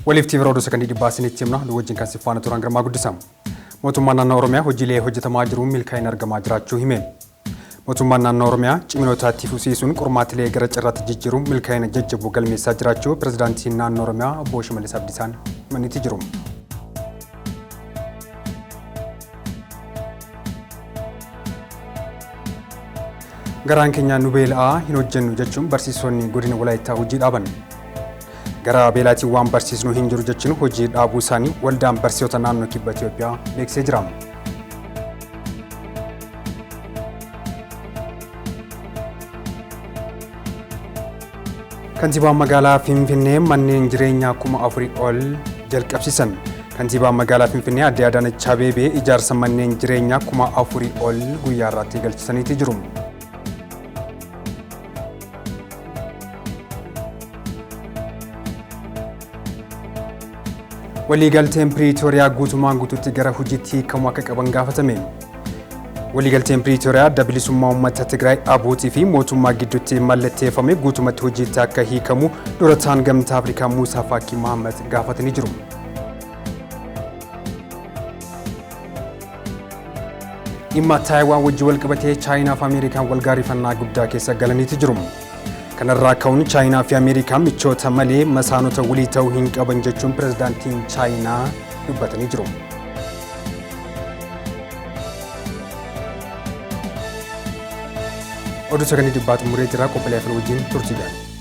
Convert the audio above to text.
Waliif TV oduu sakandii dhibbaa isinitti himna. Nu wajjin kan si faana turan Girmaa Guddisa. Mootummaan naannoo Oromiyaa hojiilee hojjetamaa jiruun milkaa'ina argamaa jiraachuu hime. Mootummaan naannoo Oromiyaa ciminoota itti fufsiisuun qormaatilee gara carraatti jijjiiruun milkaa'ina jajjaboo galmeessaa jiraachuu pirezidaantiin naannoo Oromiyaa obbo Shimallis Abdiisaan himaniiti jiru. Garaan keenya nu beela'aa hin hojjennu jechuun barsiisonni godina Walaayittaa hojii dhaaban. Gara beelaatiin waan barsiisnu hin jiru jechuun hojii dhaabuu isaanii waldaan barsiisota naannoo kibba Itoophiyaa beeksisee jira. Kantiibaan magaalaa Finfinnee manneen jireenyaa 4,000 ol jalqabsiisan. Kantiibaan magaalaa Finfinnee Aadde Adaanech Abeebee ijaarsa manneen jireenyaa 4,000 ol guyyaa irraatti eegalchisaniiti jiru. Waliigalteen Piriitooriyaa guutumaan guutuutti gara hojiitti hiikamuu akka qaban gaafatame. Waliigalteen Piriitooriyaa Adda Bilisummaa Uummata Tigraay ABUT fi mootummaa gidduutti mallatteeffame guutumatti hojiitti akka hiikamu dura ta'an Gamtaa Afrikaa Muusaa Faakii Mahammad gaafatanii jiru. Dhimma Taayiwaan wajjin walqabatee Chaayinaa fi Ameerikaan walgaarifannaa guddaa keessa galaniiti jiru. Kanarraa ka'uun Chaayinaa fi Ameerikaan michoota malee masaanota walii ta'uu hin qaban jechuun pirezidaantiin Chaayinaa dubbatanii jiru. Oduu sagantii dhibbaa xumuree jira qophiilee hafan wajjin turtii gaarii.